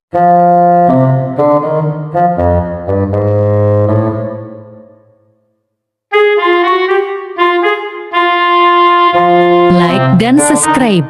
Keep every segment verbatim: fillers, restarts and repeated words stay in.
Like dan subscribe.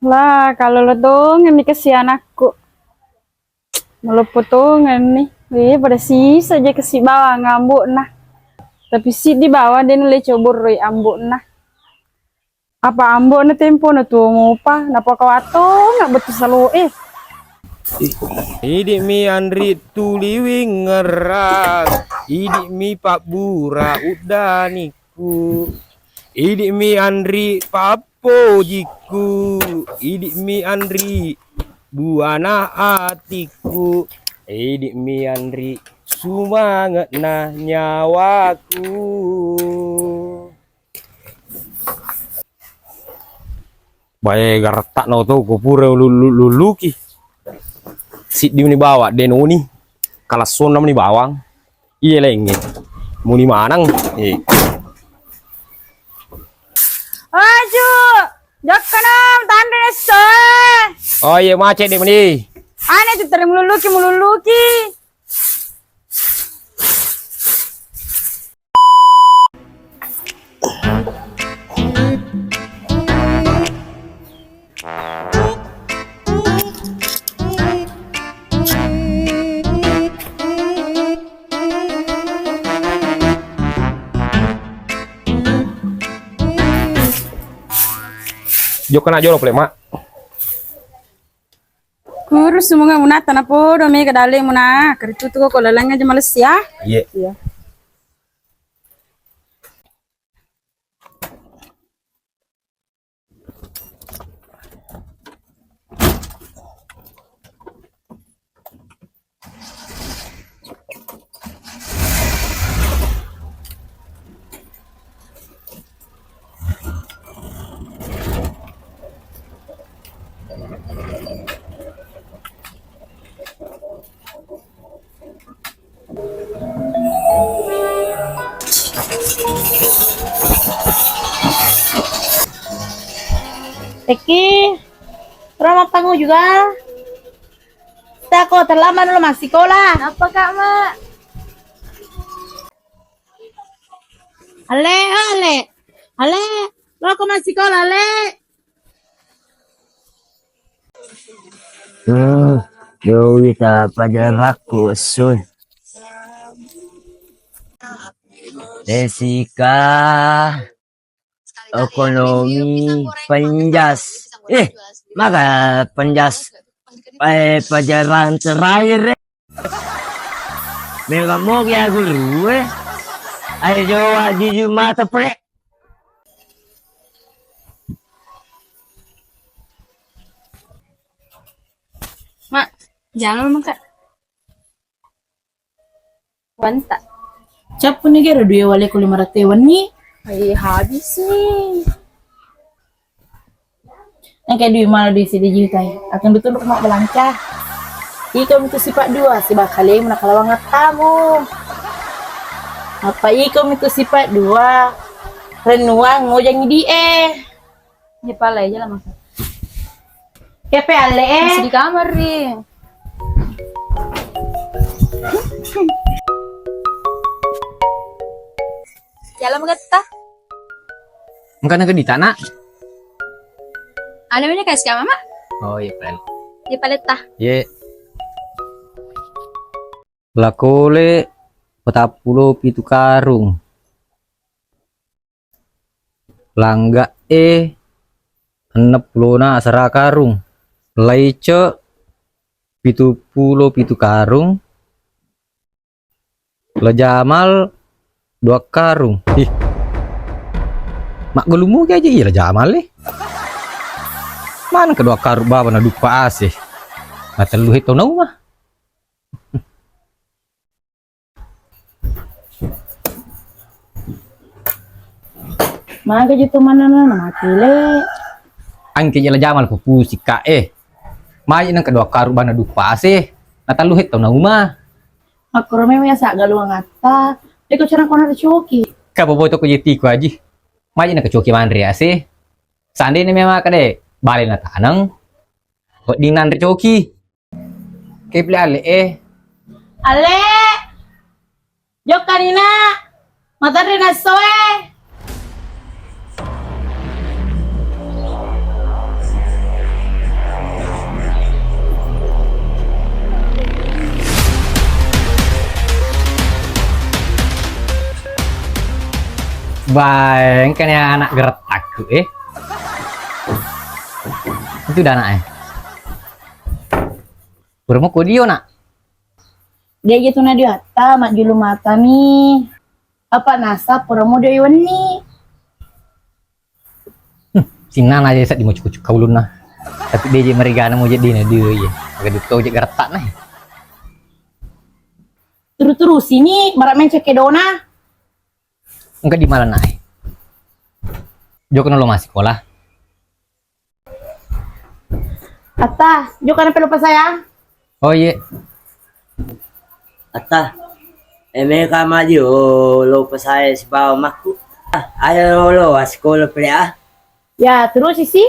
Lah, kalolo tongenni kasi anakku. Maloppo tongenni. Eh, pada sisa je kasi bawang ambo'na. Tapi siddi bawang de nulle coborroi ambo'na. Apa ambo'na tempona tuo mopa, napakawattonga bettu saloe. Idi'mi anri tuli wingngerang, idi'mi pabbura uddanikku, idi'mi anri pappojikku, idi'mi anri buana atikku, idi'mi anri sumange'na nyawaku. Bae garetta'na oto ko pura lu-, lu-, lulluki. Siddi muni bawang, de noni. Kalassonna muni bawang. Iye lengnge. Muni maneng. Eh. Aju, jokkana tanre nesso. Oh, iye macet de muni. Ane tu tere mululluki, mululluki. Jokkana jolo pole, Mak. Kurus semoga munata na podo mega dalemu na. Keritu tu ko lalang aja males ya. Iya. Iya. Eki, ro mappangu juga. Tako terlambat lo massikola. Apa, Kak, Mak? Ale, ale. Ale, lo ko massikola, Ale? Hmm, yo wita pajarakku esso. Jessica. Ekonomi penjas. Eh, maka penjas. Eh, pelajaran terakhir, eh. Memang mau ya guru, eh. Ayo jawab jujur mata, pre. Mak, jangan, Mak. Wanta. Cappu ni gero dua wale ku lima ratus wenni. Eh, habis ni. Engka dui mala dui sidi juta. Akan betul rumah belanja. Iko mitu sifat dua, sibawa kalemu nakalawang attamu. Apa iko mitu sifat dua? Rennuang ngojang idi eh. Iya pale aja lah masa. Kepe ale eh. Masih di kamar ri. Jalan getta. Engka na kedita, Nak? Anu ini kasih mama? Oh iya pale. Iya pale tah. Ye. Lakole patappulo pitu karung. Langga e enneng pulona asera karung. Laice pitu pulo pitu karung. La Jamal dua karung. Ih. Maggelumuki aja iya La Jamal e. Mana kedua karung baba na duppa ase. Matellu hetto nauma. Maga je tu manana na mati le. Angke jela jamal pupusi ka e. Maji nang kedua karu bana dupa ase. Na tallu hetta na uma. Makkoro memang ya sa galuang atta. Deko cara kona coki. Ka bobo to ko jeti ko aji. Maji nang kecoki manre ase. Sandene memang kade bale na taneng. Wedding nanre coki. Kepli ale e. Ale. Jokka nina. Matanre nasso e. Bae, engkani anak geretakku e. Itu udah anak e. Pura moko dio, Nak? Dia je tu na dio atta, majjulu matami. Apa nasa pura mo dio wenni. Hmm, sinnana aja seddi mo cuku-cuku ulunna. Tapi dia je merigana mo jadi na dio ye. Agak duto je geretak na. Terus-terus ini marak mencek kedona. Engka di mana nae? Jokno lo masikola. Atta, jokana pelo pasaya. Oh iye. Atta, eme ka maji o lo pasaya sibawa makku. Ah, ayo lo, lo asikola pele ah. Ya, terus isi.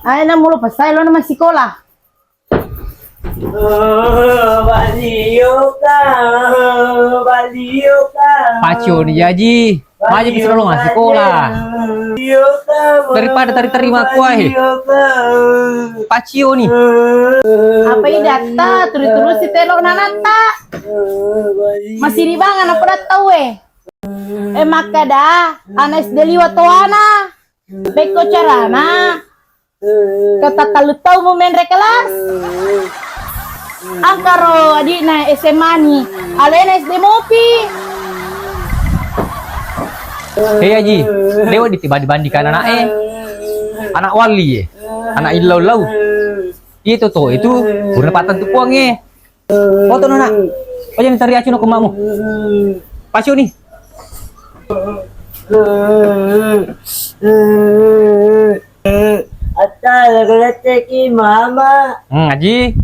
Ayo na mulo pasai lo na masikola. Oh, balioka, balioka. Pacio ni jaji. Maji bisa lo masikola. Daripada teri-teri makkuae. Pacio ni. Apa i datta turu-turu si telo nanatta. Masih ribangan apa datta we. Eh, makkada anak S D liwa toana. Bekko carana. Kata tellu tau mu menre kelas. Angkaro adikna S M A ni. Alena S D mopi. Hei Aji, dewa ditibandi-bandikan anak e. Anak wali e. Anak illau-lau. Itu tuh, itu guna patang tu puang e. Foto nona. Aja ni tari acu no kemamu. Pacu ni. Atta, lagaletteki mama. Hmm, Aji.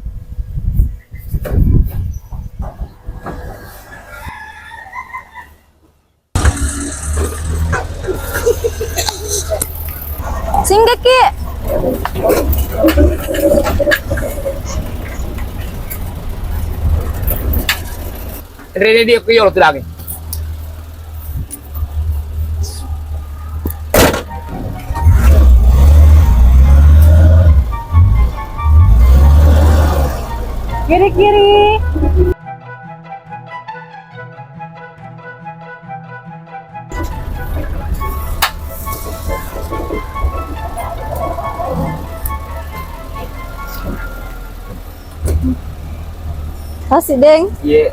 Singgaki. Rene dia ku yolo tudangi. Kiri, kiri. Kasih, Deng. Iya.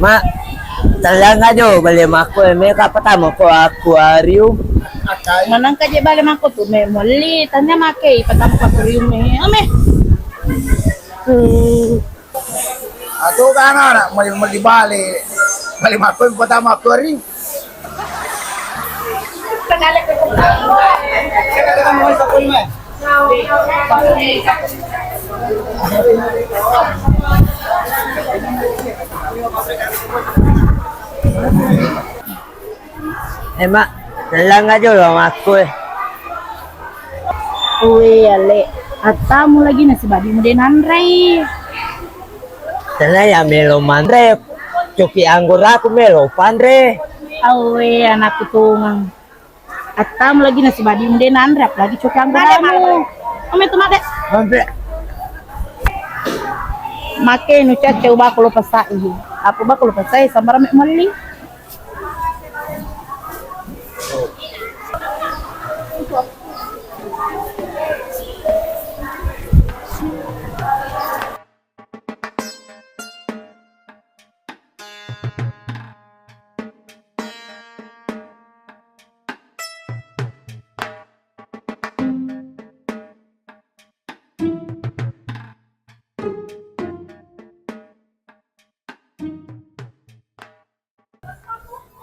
Ma, tellang aja bale makko, meka pertama ko akuarium. Manangka je bale makko tu, me melli, tanya make, pertama ko akuarium me. Ame. Hmm. Atu kana na melli, melli bale. Bale makko pertama akuarium. Eh, Mak, tellang aja lo makku, eh. Uwe, ale, attamu lagi nasi badimu de nanrei. Tena ya melo manre, coki anggur aku melo panre. Awe, anakku tungang. Attamu lagi nasi badimu de nanre, apalagi coki anggur aku. Ame tu, Mak, de'. Ampe. Make nu cacce uba ko lo pasai. Apa uba ko lo pasai, sambarang me' melli.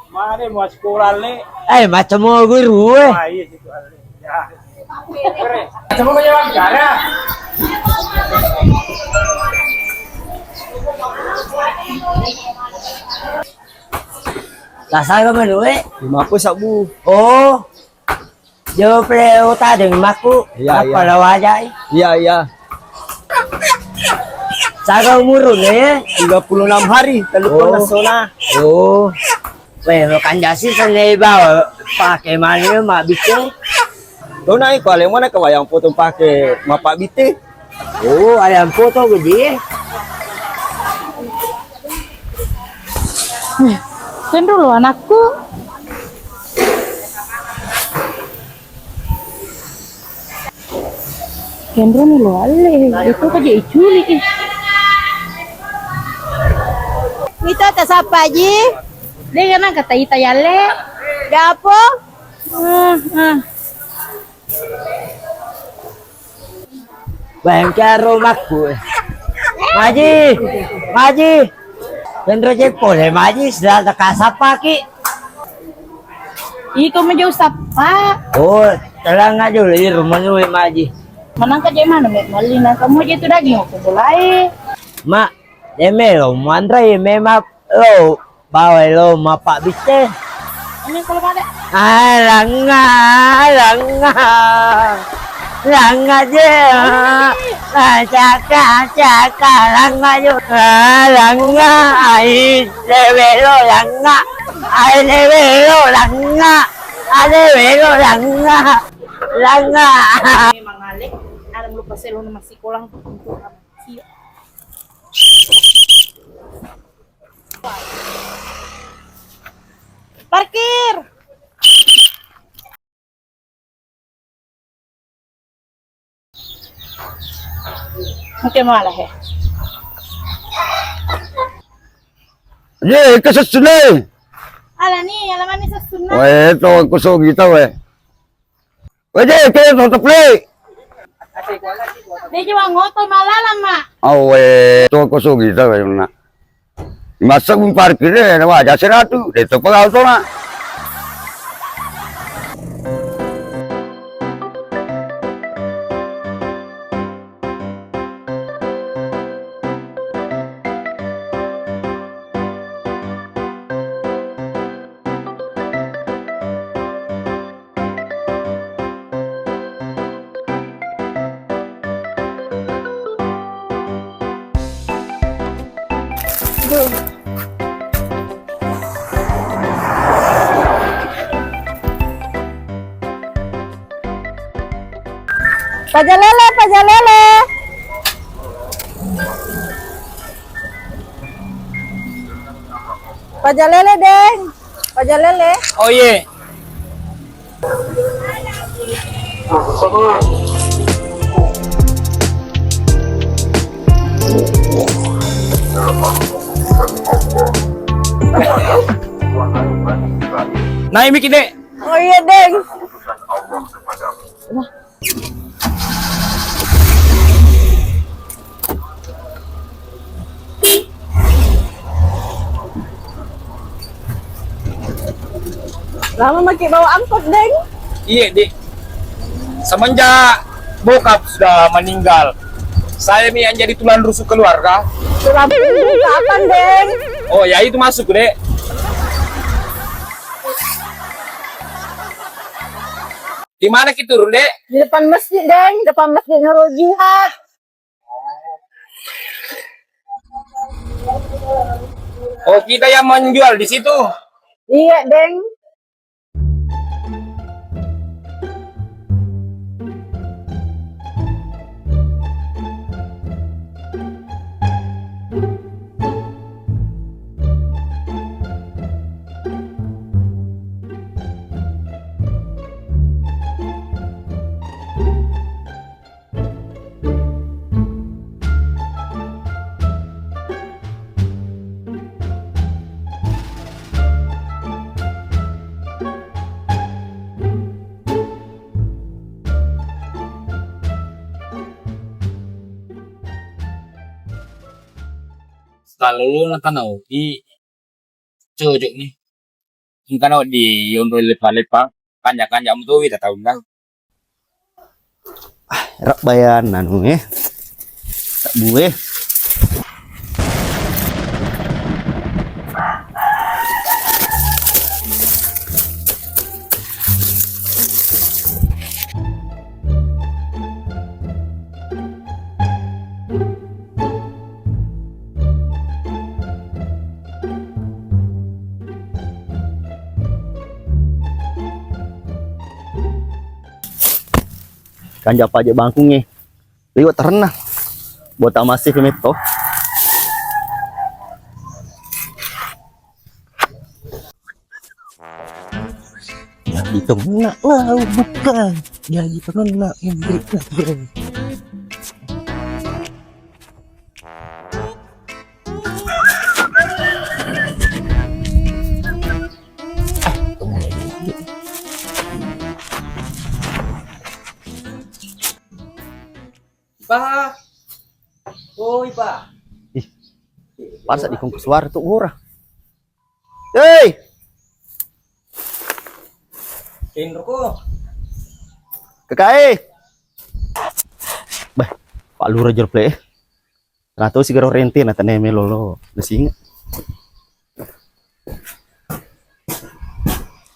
Mane mau sekolah le. Eh, macam mau guru, eh. Ah, iya, situ ale. Ya. Macam mau jalan bicara. Rasa apa, Manu, eh? Lima puluh sabu. Oh. Jawab le, oh, tadeng maku. Iya, apa iya. Lawajai? Iya, iya. Saga umurun, eh? Tiga puluh enam hari, telepon Oh. Nasona. Oh. Weh, makan jasi sene bawa pake mani ma bice. Tona iko ale mana ke wayang foto pake mapa bite. Oh, ayam potong gede. Eh, kan dulu anakku. Kenro ni lo ale, itu ka je iculi, eh. Ita tasappa ji? Dia kan kata ita yalle. Dapo? Ah, ah. Bayangkaro makku. Maji, Maji. Kenro je pole Maji, sudah teka sapaki. Iko meja usappa. Oh, telang aja dulu di rumah nu Maji. Manangka je mana me mali nangka mo je tu daging aku bolai. Mak, deme lo manrai memang lo. Bawa lo mapa bite. Ini kalau pada. Ah, langa, langa. Langa je. Ah, caka, caka, langa je. Ah, langa, ai, lewe lo, langa. Ai, lewe lo, langa. Ai, lewe lo, langa. Langa. Memang alek, ada lupa selo nama sekolah. Iya. Parkir. Oke, malah ya. Ye, ke sesune. Ala ni, ala mani sesune. Weh, to aku so kita weh. Wede, ke tetep le. Dia cuma ngoto malalang, Mak. Awe, toko sugi ta wena. Masa pun parkir deh, na wajar seratu, deh toko auto na. Pajalele, pajalele. Pajalele, Deng. Pajalele. Oh, iye. Naik miki, Dek. Oh, iya, Deng. Lama maki bawa angkot, Deng? Iya, Dek. Semenjak bokap sudah meninggal, saya mi yang jadi tulang rusuk keluarga. Tulang rusuk kapan, Deng? Oh, ya itu masuk, Dek. Di mana kita turun, Dek? Di depan masjid, Deng. Depan masjid Nurul Jihad. Oh, kita yang menjual di situ? Iya, Deng. Kalau lu na tanau di cocok ni. Engka na di yonro lepa-lepa, kanja-kanja mutowi tataunna. Rabbayan anu, eh. Sabbu, eh. Kanja paje bangkungnge. Liwe' tarenna. Bota masih ke metto. Jadi kena lau bukan. Jadi kena Hendrik. Pak. Oi, Pak. Ih, pansa di kongko suara tu ora. Hei. Kenroko. Kakae. Bah, Pak Lurah jero ple. Rato sigaro rente na tane melo lo. Nasinga.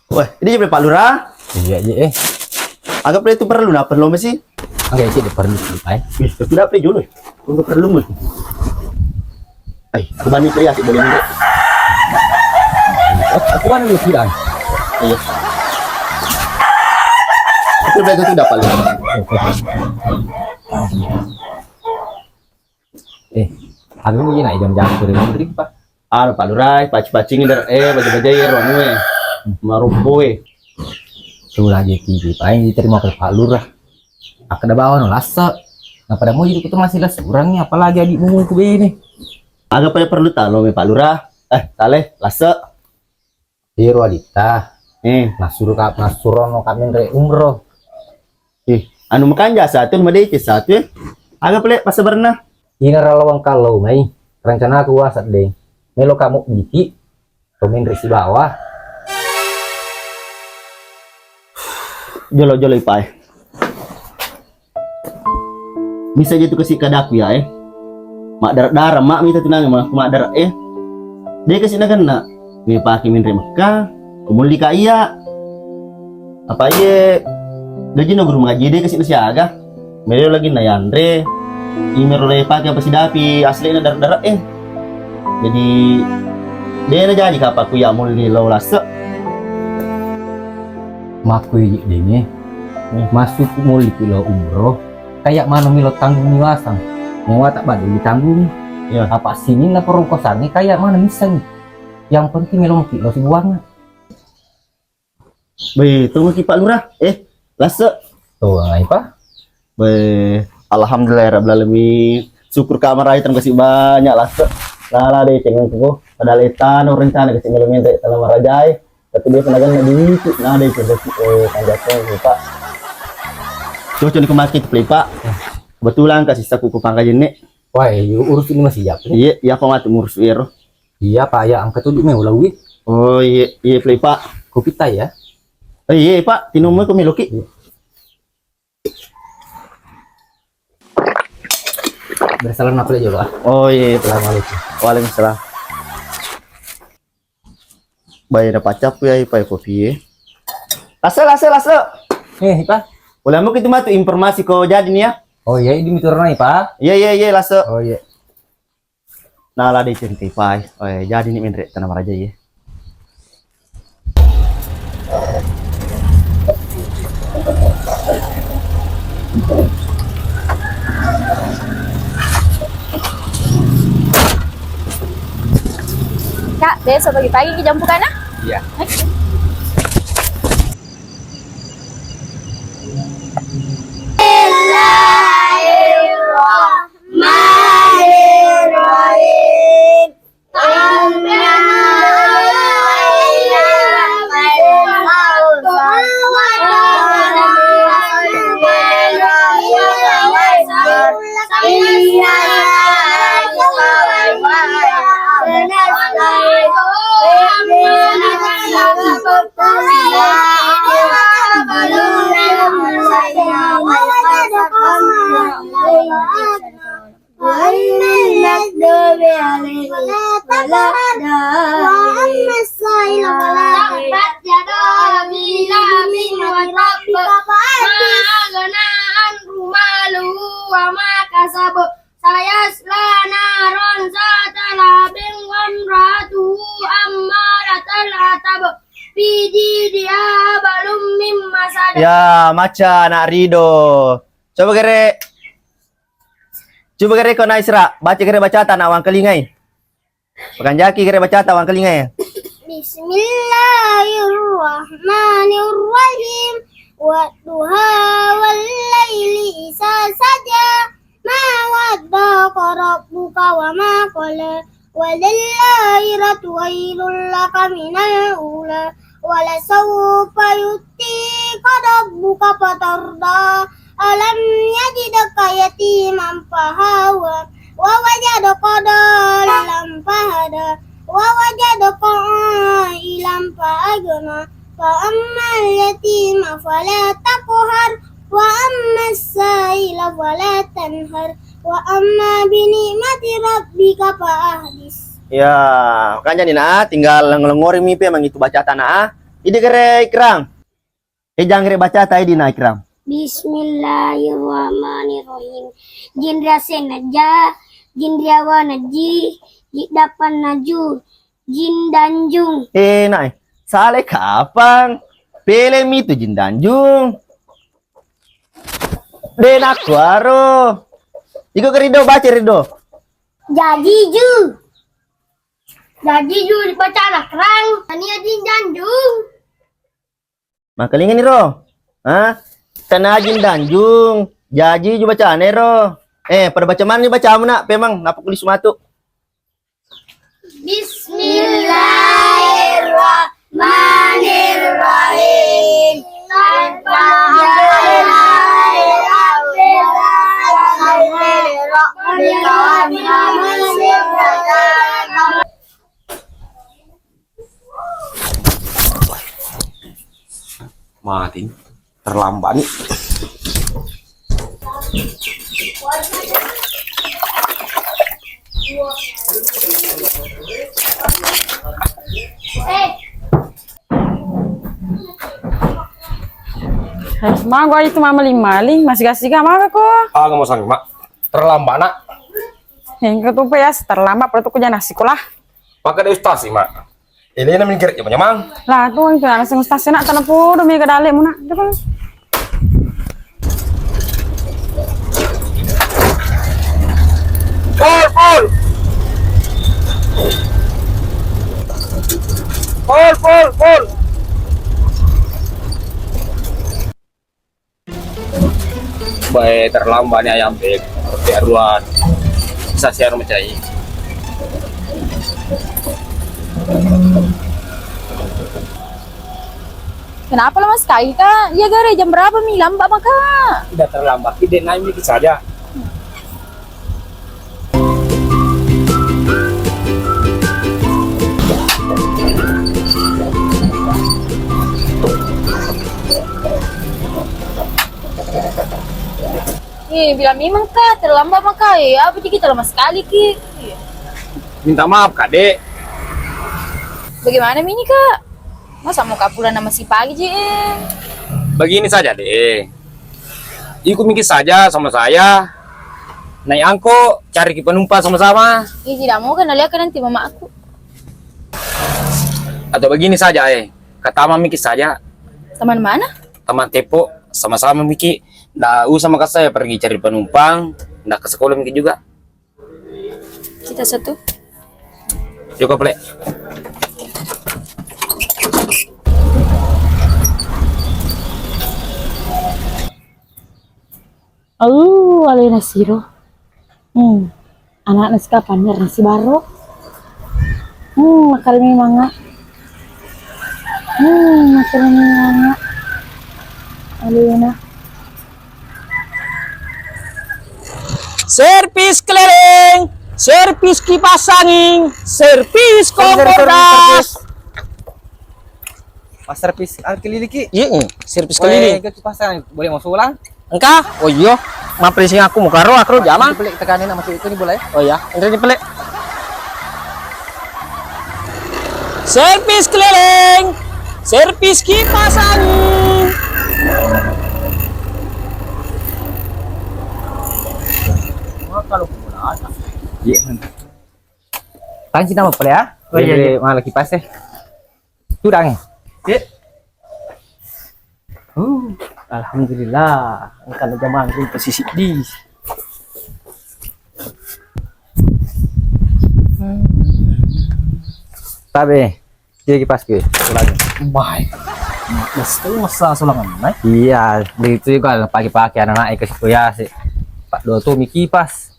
Wah, ini jero Pak Lurah. Iya, iya, eh. Aga ple tu perlu na perlu mesi. Aga isi perlu, eh. Wis, tidak ple jolo. Untuk perlu mesti. Ai, aku bani ple ya, boleh ni. Aku bani lu tidak. Iya. Itu ple tu tidak perlu. Eh, aga mui na jam-jam sore Hendrik, Pak? Anu, Pak Lurah, paci-pacingi der-, eh, baja-baja iyaro anu, eh. Marompo, eh. Tu lagi T V, Pak, yang diterima ke Pak Lurah. Akkeda bawang no lasa. Nah, pada mau jadi kutu masih lasa kurang nih, apalagi adikmu ku bene. Aga pada perlu talo me Pak Lurah. Eh, tale, lasa. Iyaro aditta, eh, nassuroka, nassurono ka menre umroh. Eh, anu makanja satu, madeceng satu, eh. Aga pale passabarenna? Ina ralawang kallau mai, rencanaku waseng deng. Melo ka mobbiki, to menre sibawa. Jolo-jolo ipae. Misa je tu kasi kadaku ya, eh. Maddara-dara, mak mita tunangan, ma-, maddara, eh. De kasi nagenna. Me pake menre Mekka, kumulli ka iya. Apa iye, gajinna guru mangaji de kasi nasiaga. Melo lagi na yanre. Imero le pake apa sidapi, asli na dara-dara, eh. Jadi, de na jadi kapa ku ya mulli lo lasa. Makku iye denge. Hmm. Masuk mulli ki lo umroh. Kayak mana milo tanggung ni wasang. Nyawa tak badu ditanggung. Iya. Apa sininna perongkosannya kayak mana misalnya. Yang penting melo maki lo sibuangan. Be, tunggu ki Pak Lurah. Eh, lasa. Tuh, apa? Be, alhamdulillah rabbil alamin. Syukur ka marai terima kasih banyak lasa. Lala de cengeng ko. Padahal etano rencana kasi melo menre tana marajai. Tapi dia pernah kan lebih itu, nah, ada itu, eh, tanjakan, Pak. Cocok ni kemaki tu, Pak. Kebetulan kasih saku ku pangka jenne. Wah, iya, urus ini masih siap, ya? Iya, iya, apa matu ngurus ero? Iya, Pak, ya, angkat tuh, me, ulawi. Oh, iya, iya, Pak. Kopi teh, ya? Oh, iya, Pak, tinummu ku meloki. Iya. Bersalam apa aja, Pak? Oh, iya, iya, Pak. Assalamualaikum. Waalaikumsalam. Bae na pacappu ya, Pak, kopi, ya. Lasa, lasa, lasa. Eh, Pak. Boleh mau kita matu informasi ko jadi nih ya? Oh, iya, ini mitur nih, Pak. Iya, iya, iya, lasa. Oh, iya. Nala de centi pai. Oh, iya, jadi ni menre tana maraja, iya. Kak, besok pagi-pagi ki jampu kana? Iya. Oke. Bismillahirrahmanirrahim. ولا تقهر. وأما السائل فلا تنهر. تبت يدا أبي لهب وتب. ما أغنى عنه ماله وما كسب. سيصلى نارا ذات لهب وامرأته حمالة الحطب. في جيدها حبل من مسد. Ya, macca anak Ridho. Coba gere. Coba gere ko na Isra, baca gere bacata na wangkalingai. Pakanjaki gere bacata wangkalingai. بسم الله الرحمن الرحيم. والضحى والليل إذا سجى. ما ودعك ربك وما قلى. وللآخرة خير لك من الأولى. ولسوف يعطيك ربك فترضى. ألم يجدك يتيما فآوى. ووجدك ضالا فهدى. ووجدك عائلا فأغنى. فأما اليتيم فلا تقهر. وأما السائل فلا تنهر. وأما بنعمة ربك فحدث. Ya, makanya ni na, tinggal ngolongori mipe mangitu bacata na. Idi gere Ikram. Eh, jangan gere bacata idi na Ikram. بسم الله الرحمن الرحيم. Jinri asenna ja, jinri awana ji, jiddappanna ju, jindanjung. Eh, nak, eh. Salah kapang. Pele mitu jindanjung. De nakkuaro. Iko ke Ridho, baca Ridho. Jaji ju. Jaji ju dibaca nakrang. Tania jindanjung. Makkalingani ro. Ha? Tania jindanjung. Jaji ju bacana ro. Eh, pada baca mani bacamu nak, pemang nappa kulis matu. بسم الله الرحمن الرحيم. Mati. Terlambat ni. Eh, mago itu mamaling-maling, masih kasih gak mago ko? Ah, nggak mau sanggup, Mak. Terlambat, Nak. Yang ketupe ya, terlambat, perlu tuh kerja nasi sekolah. Maka ada ustaz sih, Mak. Elena mingkir ya, Nyamang. Lah, tuh yang kena langsung ustaz nak, tanah podo mega dalek muna. Coba. Pol, pol. Pol, pol, pol. Bae terlambat ni ayam beb. Tiaruan. Sasiar macai. Kenapa lama sekali, Kak? Iya, gare, jam berapa mi? Lambat maka. Udah terlambat, ide naik mikir saja. Eh, bilang memang kak, terlambat maka. Eh, apa jadi kita lama sekali ki? Iya. Minta maaf kak, Dek. Bagaimana mi ini kak? Masa mau kak pulang masih pagi ji? Eh. Begini saja, Dek. Ikut mikir saja sama saya. Naik angkot, cari ki penumpang sama-sama. Iya, tidak mau kan lihat nanti mama aku. Atau begini saja, eh. Ke taman miki saja. Taman mana? Taman Tepo, sama-sama miki. Ndak usah makasih saya pergi cari penumpang, ndak ke sekolah miki juga. Kita satu. Cukup, Lek. Oh, alena siro. Hmm. Anakna sikapanna nasi baro. Hmm, makkeda memang, ah. Hmm, makkeda memang, ah. Alena. Servis keliling, servis kipas angin, servis kompor gas. Pas servis, ah, keliling ki. Iya, mm, servis keliling. Boleh ke kipas angin, boleh masuk ulang? Engka? Oh iya, maprising aku muka roh, aku jama. Pelik tekan ini masuk itu nih boleh. Oh iya, ini pelik. Servis keliling, servis kipas angin. Iya. Tangsi nama pale ya? Oh, iya, iya. Mana kipas ya? Tudang. Iya. Uh, alhamdulillah, engka na jamang ku posisi di. Tabe, iya kipas ke, ulangi. Baik. Mas, masa sulangan, mai? Iya, begitu juga pagi-pagi anak-anak ke situ ya, si Pak Doto mi kipas.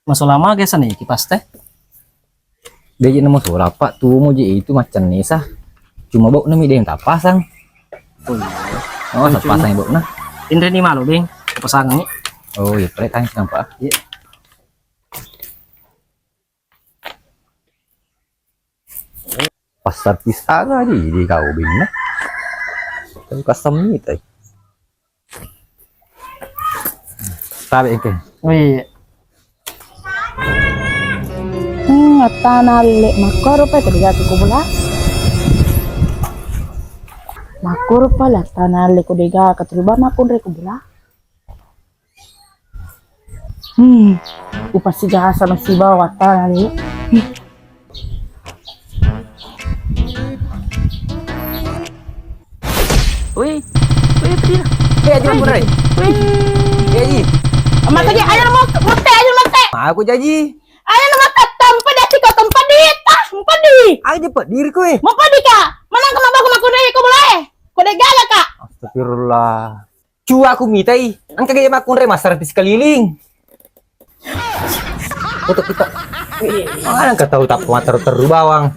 Masola mage sani kipas teh? Deje namo sola, Pak, tumu je itu macam nesa. Cuma bau nami deng tapasang. Oh, iya. Oh, tapasang bau na. Indre ni malu, Bing. Pasang ni. Oh, iya, pale tangsi nampak. Iya. Pasar pisang aja di kau, Bing, nah. Tapi custom ni, tai. Tabe engke. Wih. Hmm, attana alle makkoro pa ko dega ko bola. Makkoro pa le attana alle ko dega ka terus ba makkunrai ko bola. Hmm, upasi jasa masih bawa attana alle. Wih, wih, pedih. Eh, aja makkun rai. Wih. Eh, aji. Mata dia, ayo mau, mau teh, ayo mau teh. Aku jaji. Ayo mau teh, tempat dia sih, kau tempat di, ah, tempat di. Aja pedih kau, eh. Mau pedih kak? Mana kau mau aku makkun rai, kau boleh? Kau deh gala kak. Astagfirullah. Cua aku mitai, engka gaya makkunrai massarpi sekeliling. Foto kita. Mana engka tahu tak matar teru bawang.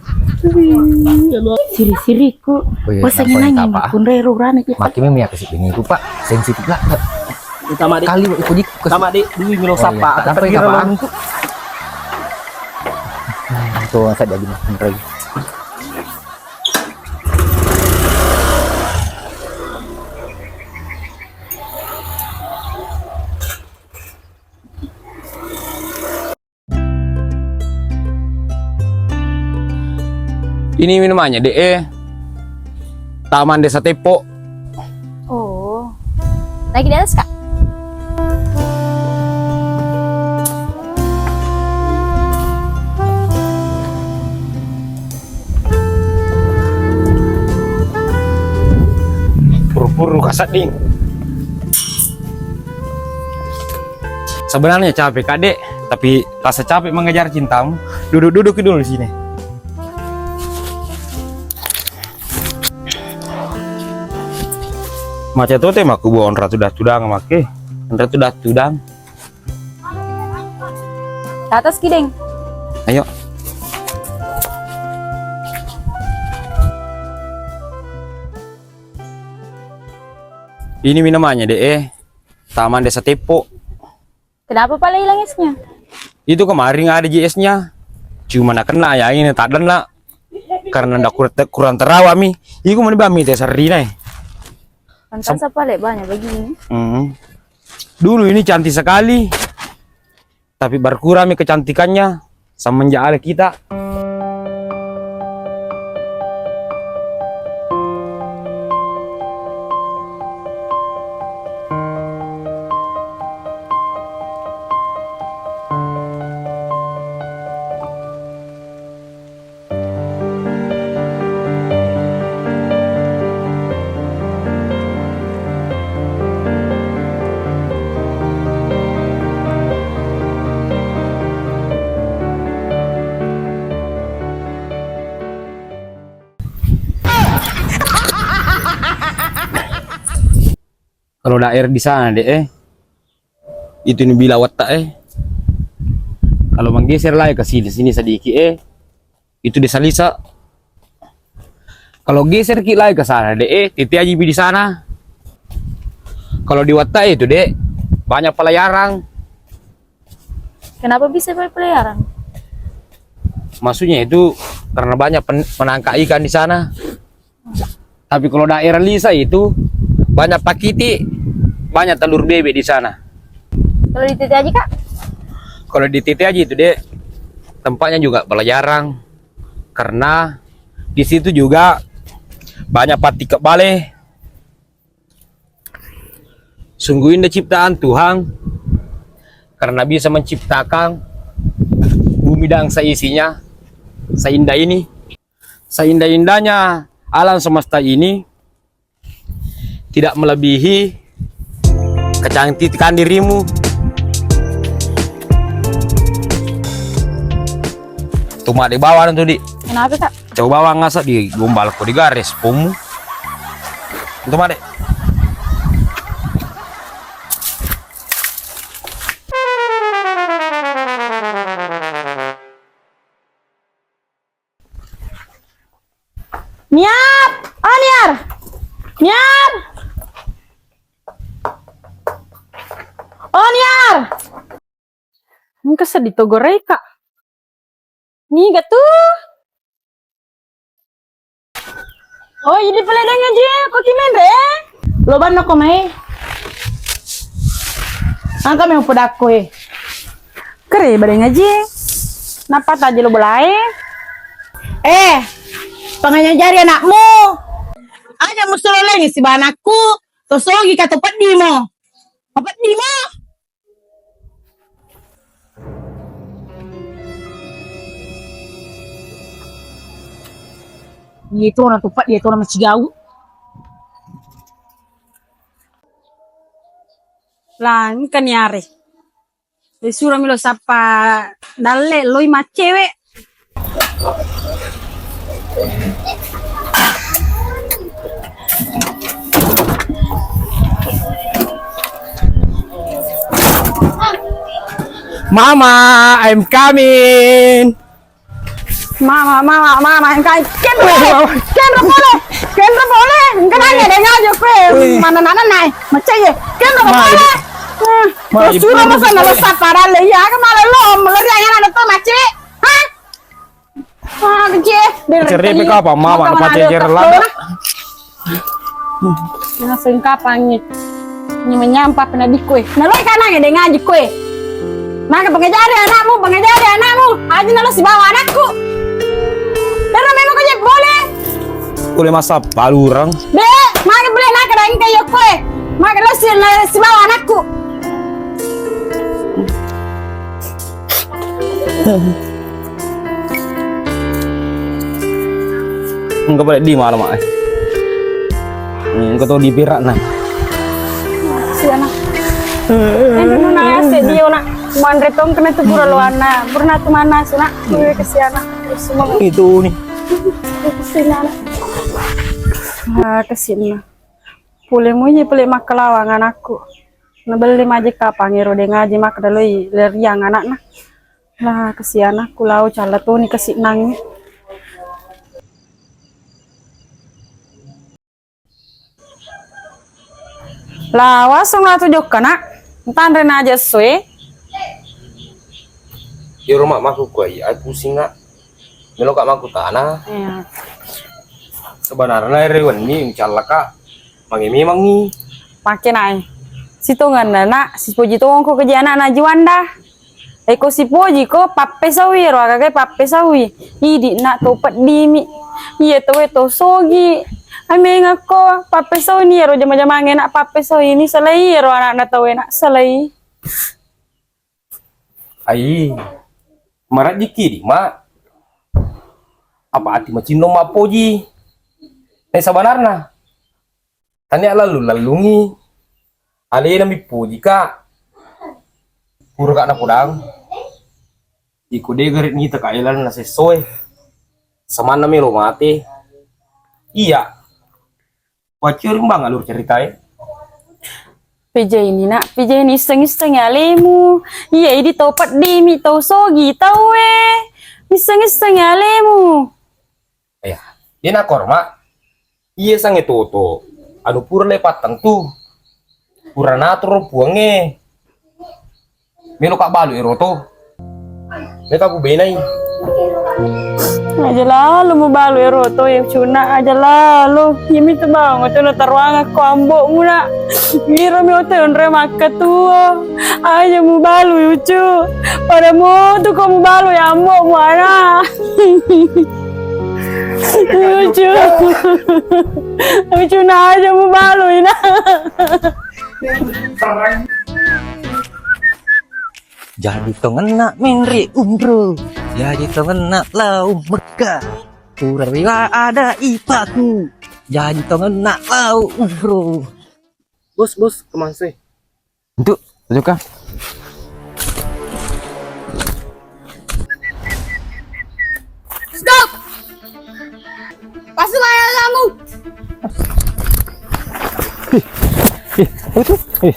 Siri-siriku. Oh iya, pasang kenapa, nanya kenapa? Makkunrai rurana kita. Makin memang aku sih ini rupa sensitif lah. Utama dek. Kali aku di. Utama dek, dulu milo sapa. Iya. Aku tak kira apa? Lawan tuh. Tuh, saya jadi makkunrai. Ini minumannya, Dek, eh. Taman Desa Teppo. Oh. Lagi di atas, Kak? Puru-puru kasedding. Sebenarnya capek, Kak, Dek, tapi rasa capek mengejar cintamu. Duduk-duduk dulu di sini. Macetote makku buang ratu dah tudang make. Ratu dah tudang. Ke atas, Kideng. Ayo. Ini minumannya, Dek, eh. Taman Desa Teppo. Kenapa pala hilang esnya? Itu kemarin ada J S-nya. Cuma nak kena ya ini tak nak. Karena ndak kurang, kurang terawat mi. Iku mana bami teh sarina, eh. Pantas apa le banyak begini? Hmm. Dulu ini cantik sekali, tapi berkurang mi kecantikannya semenjak ada kita. Kalau daerah di sana, Dek, eh, itu ni bila watak, eh. Kalau menggeser lagi ke sini, sini sedikit, eh, itu desa Lisa. Kalau geser ki lagi ke sana, Dek, eh, tete aji di sana. Kalau di watak itu, Dek, banyak pelayaran. Kenapa bisa berkeliaran? Maksudnya itu karena banyak pen-, penangkap ikan di sana. Tapi kalau daerah Lisa itu banyak pakiti, banyak telur bebek di sana. Kalau di T T aja, Kak? Kalau di T T aja itu, Dek, Tempatnya juga pelajaran, karena di situ juga banyak pati kebale. Sungguh indah ciptaan Tuhan, karena bisa menciptakan bumi dan seisinya seindah ini. Seindah-indahnya alam semesta ini tidak melebihi kecantikan dirimu. Tuma de bawang tu, Di. Kenapa, Kak? Coba bawang ngasa di gombal ko di garis pomu. Tuma de. Niar! Oh, Niar! Niar! Oh, Niar! Engka seddi to goreika. Niga tu? Oh, idi pale deng aji, ko ki menre? Lo banno ko mai. Angka me upodakko e. Kere badeng aji. Napa taji lo bolae? Eh, pangajari anakmu. Aja musulo lengi si banakku. To sogi ka to peddi mo. Peddi mo. Iya, itu orang tupat, dia itu orang macigau. Lah, engka ni are. Disuro mi lo sappa dalle, loi maccewe. Mama, I'm coming. Mama, mama, mama, engka kenro pole, kenro pole, kenro pole. Engka nanya deh ngajo kue, mana nana nai, macam ye, kenro pole. Terus suruh masa nalo sapara le, ya, kemana lo, melari aja nana tuh macam, hah? Ah, kecil. Cerita apa, mama, apa jejer lada? Naseng kapangngi. Ni menyampa pena di kue. Naloi kanangnge de ngaji kue. Maka pengajari anakmu, pengajari anakmu. Aja nalo sibawa anakku. Terus memang kau boleh. Boleh masa palurang. De, maka boleh nak ada engka yo kue. Maka lo si nalo sibawa anakku. Engka pada di malam, Mak. Engka to di perak, nah. Siana. Eh, nuna, sedio, nak. Manre tong kena tu pura lo, anak. Pernah tu mana, sunak. Kue kesiana. Semua. Itu nih. Kesiana. Ah, kesiana. Pole muji pele makkalawang anakku. Nabelle maje kapang ero de ngaji makkeda loi leriang anakna. Lah, kesian aku lao calla toni kasi'nangnge. Lah, wasung latu jokka, Nak. Tanre naja essoe. Iyaro mak makkukkuai, ai pusing, Nak. Meloka makkutana. Iya. Sebenarna ere wenni ucallaka mange memangngi. Make nae. Sitongenna, Nak, sipoji tongko keji anakna Juanda. Eko sipoji ko pappesaui ero agaga pappesaui. Idi, Nak, to peddimi. Iya tauwe to sogi. Ai mengakko pappesauni ero jama-jamange, Nak, pappesauni selai ero anakna tauwe, Nak, selai. Ai, marejjiki di, Mak. Apa ati macinnong mappoji? Eh, sabanarna. Tania lalu-lalungi. Alena mippoji, Kak. Pura, Kak, napodang. Iko de gare nita, Kak, elan na sessoe. Samanna melo mate. Iya. Waccuring bang alur ceritae. Pejaini, Nak, pejaini, isseng-issengi alemu. Iya, idi tau peddimi, tau sogi, tauwe. Isseng-issengi alemu. Iya, de nakor, Mak. Iya sange toto. Anu pura le pattang tu. Pura natoro puangnge. Melo ka balu ero to. Meka pubenai. Aja lalo mubalu ero to ya cuna, aja lalo. Iyami tu bawang tu nataruangakko ambo'mu, Nak. Iro mi oto onre makka tuo. Aja mubalu, Ucu. Pada motu ko mubalu ya ambo'mu, Ana. Ucu. Ucu, na aja mubalu, Ina. Jadi tongenna menre umroh, jadi tongenna lau Mekah. Pura riwa ada ipaku, jadi tongenna lau umroh. Bos, bos, kemana sih? Untuk, tunjukkan. Stop! Pasti layar kamu. Eh, eh, itu, eh.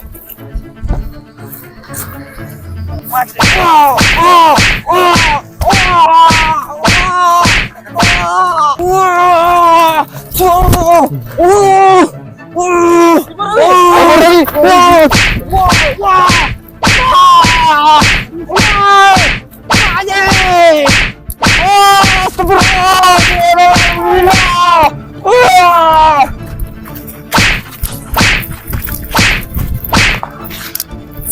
Anjing! Oh, astagfirullah!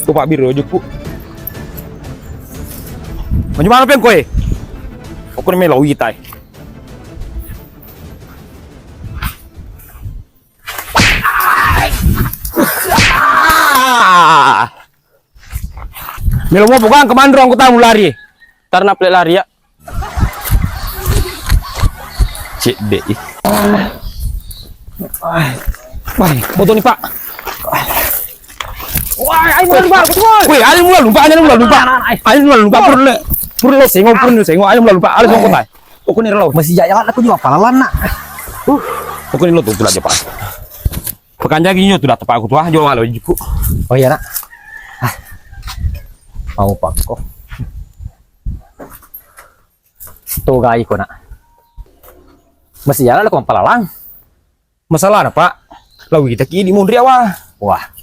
Ku Pak Biro jukku. Maju mana peng koe? Aku ni melo witai. Melo mo bukan kemandro angkutamu lari. Tarna pele lari ya. Cedde i. Wah, foto ni, Pak. Wah, ayo mulai, Pak. Woi, ayo mulai, Pak. Ayo mulai, Pak. Ayo mulai, Pak. Purun le. Purun lo sengo, purun lo sengo. Ayo mulai, Pak. Ayo songko tai. Pokoknya lo. Masih jaya lah, aku juga palalan, Nak. Uh, pokoknya lo tuh, tuh aja, Pak. Pekan jagi nyo tuh, datang Pak, aku tuh, ah, jual malu juku. Oh iya, Nak. Ah. Mau Pak kok. Togai ko, Nak. Masih jala ko mapalalang. Masalahna, Pak, lao wita ki idi monri awa. Wah.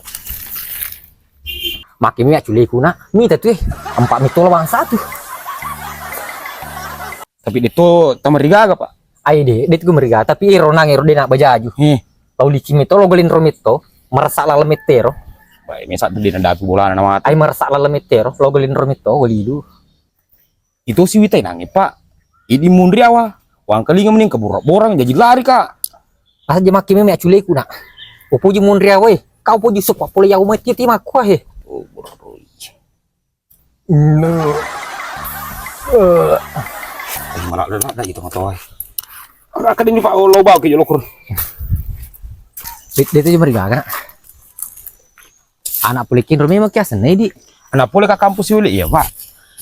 Makkemi acculeku, Nak. Mita tu, eh. Empat mitolo bangsa tu. Tapi de to tamarigaga, Pak. Ai de, de tu marigaga, tapi ero nang ero de na bajaju. Eh. Lao licin mitolo, golinro mito, marasa laleng mitero. Baik, mesa tu de na dapi bolana na mata. Ai marasa laleng mitero, lao golinro mito, golilu. Itu si witai nange, Pak. Idi munri awa. Wangkalinga mending keborang-borang, jaji lari, Kak. Asa je makke meme acculeku, Nak. Upoji munri awa, eh. Kau poji sopa pole yawa mati ti makku, eh. Oh, boroi. No. Eh. Eh, malah ada lagi tengah-tengah. Ada ini, Pak, lo bau ke jolo kur. Dia, dia tu cuma rigaga, Nak. Anak pole kinro memang ki asenna idi. Anak pole ka kampus yule iya, Pak.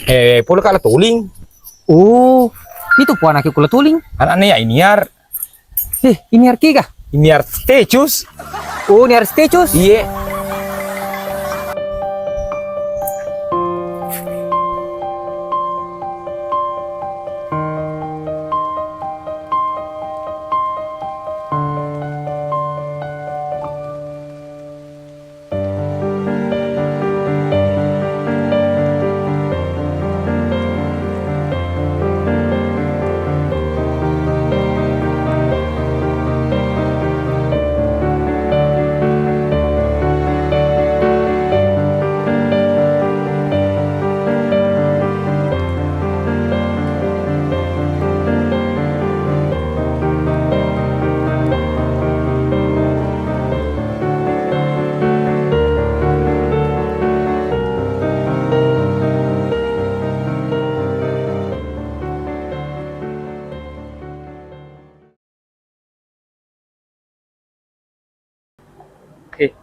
Eh, pole ka la Toling. Oh, itu po anakku la Toling. Anaknya ya Iniar. Eh, Iniar kiga? Iniar Stecus. Oh, Iniar Stecus. Iya. Eh,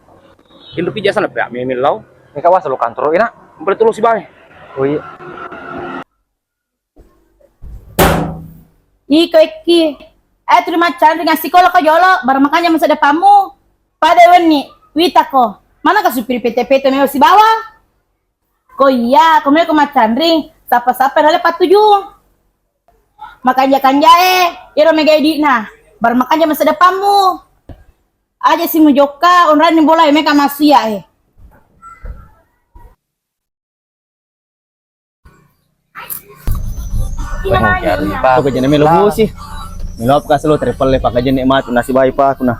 inro pija sana pe mimillau. Ini kawas lo kantor, Ina. Boleh tolong si bae. Oh iya. Iko Eki, eh, tuli maccanring assikola ko jolo, barang makanja masa depanmu. Pada wenni, wita ko. Mana ka supiri pete-pete mewa sibawa? Ko iya, ko meko maccanring, sapa-sapa nale patujung. Makanja-kanja e, iro mega idi'na. Barang makanja masa depanmu. Aja si mujokka, onrani bola e meka masia e. Pajari, Pak. Kok jadi melo bosi? Melo apa kasih lo travel le, Pak, aja nek mati nasi bayi, Pak, aku nah.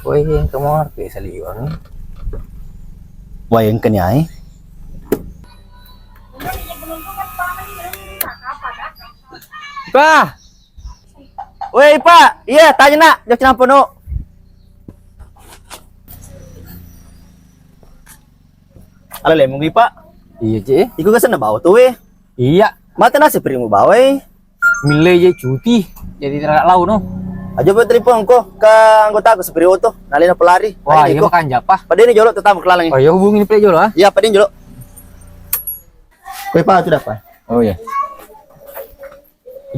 Woi, yang kamu ngerti saliwang. Wah, yang kenyai. Pak. Woi, Pak. Iya, tanya nak, jauh cinampo no. Ala le, mungkin, Pak. Iya, Cik. Iku kesana bawa tuh, weh. Iya. Mata nasi primu bawa, eh. Mille je cuti. Jadi terak lau no. Aja buat telepon ko ke anggota aku supir oto. Nalina pelari. Wah, iya, makan japa. Pada ini jolok tetap kelalang. Oh, iya, hubungin pe jolo, ah. Iya, pada ini jolok. Kue Pak sudah, Pak. Oh, iya.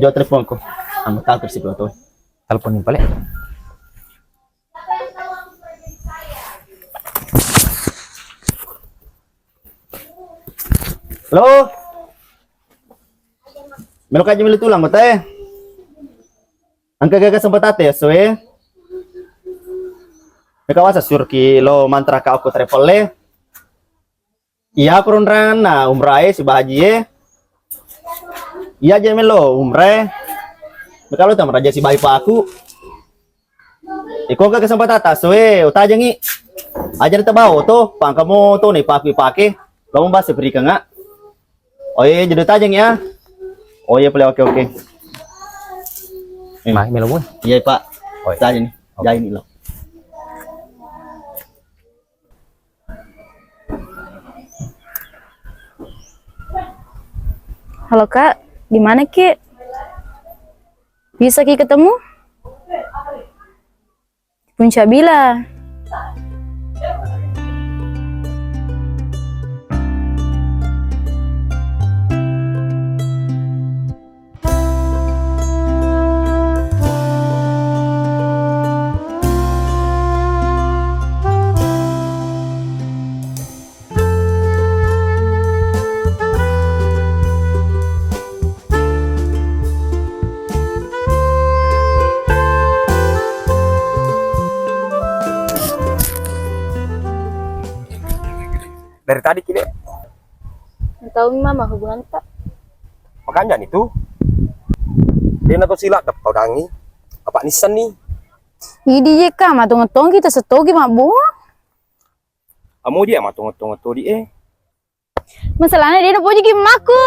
Jolok telepon ko. Anggota aku supir oto. Telepon pale. Halo. Melo kaji melo tulang, Kota, eh. Engka gaga kesempatan te, so, eh. Meka wasa surki lo mantra ka aku travel le. Iya, aku runranganna umrah e sibawa haji e. Iya, je melo umrah e. Meka lo tamaraja sibawa paku. Iko ke kesempatan taso e, utajengi. Aja tabao to, pangkamo to ne paku ipake. Lo membahas berikan nggak? Oh iya, jadi tajengi ya. Oh iya, boleh, oke, oke. Eh. Mai melo, Bun. Iya, Pak. Oh, iya. Tajengi. Oke. Jai ni lo. Halo, Kak, di mana, Ki? Bisa ki ketemu? Puncak Bila. Dari tadi ki, Dek. Tahu mama hubungan tak? Makanya itu. Dia na to sila dapat tau dangi. Apa nisan nih? Idi je ka, matong-tong kita setogi mabbuang. Amo dia matong-tong di eh. Masalahnya dia udah puji gimmaku.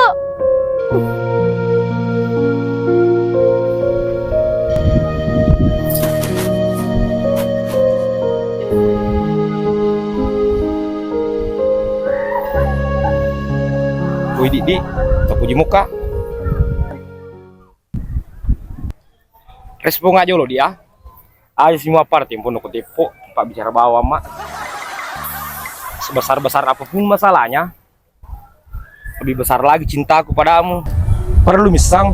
Woi, Dik, Dik, tapuji muka. Respon aja lo dia. Ayo semua partai pun aku tepo, Pak bicara bawah, Mak. Sebesar-besar apapun masalahnya, lebih besar lagi cintaku padamu. Perlu misang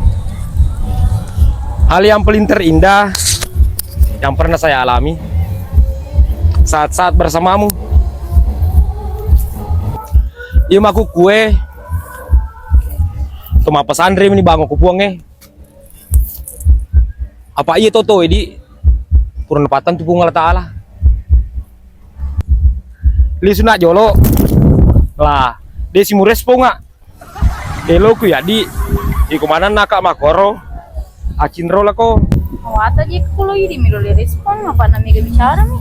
hal yang paling terindah yang pernah saya alami saat-saat bersamamu. Iya maku kue, cuma pesantren ini bangun ku puang eh. Apa iya toto, Edi? Pura napatang tu Puang Allah Ta'ala. Lisu nak jolo. Lah, dia si murespon nggak? Eloku ya, Di. Iko mana nak makoro? Acinro lako. Wata je kulo idi miro le respon, apa namanya bicara mi?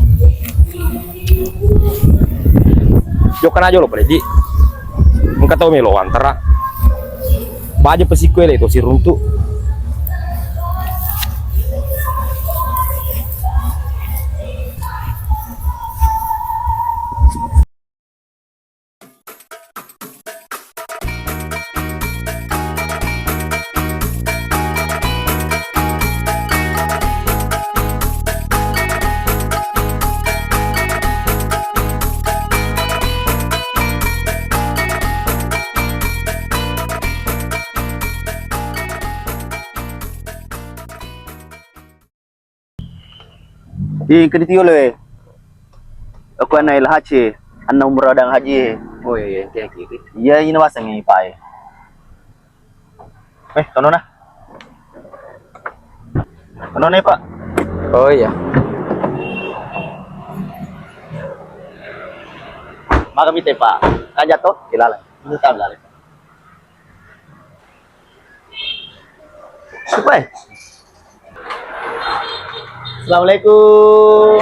Jokka na jolo pale, Ji. Engka tau melo wantara. Baja pesikko ele to siruntu. Ih, engka ditio lo, eh. Aku anak L H C, anak umrah dang haji, eh. Oh iya, iya, iya, iya. Iya, ini wasang ini, Pak, eh. Eh, tono na. Tono na, Pak. Oh iya. Maka mite, Pak. Kan jatuh, ilalang. Itu tahu lalang. Assalamualaikum.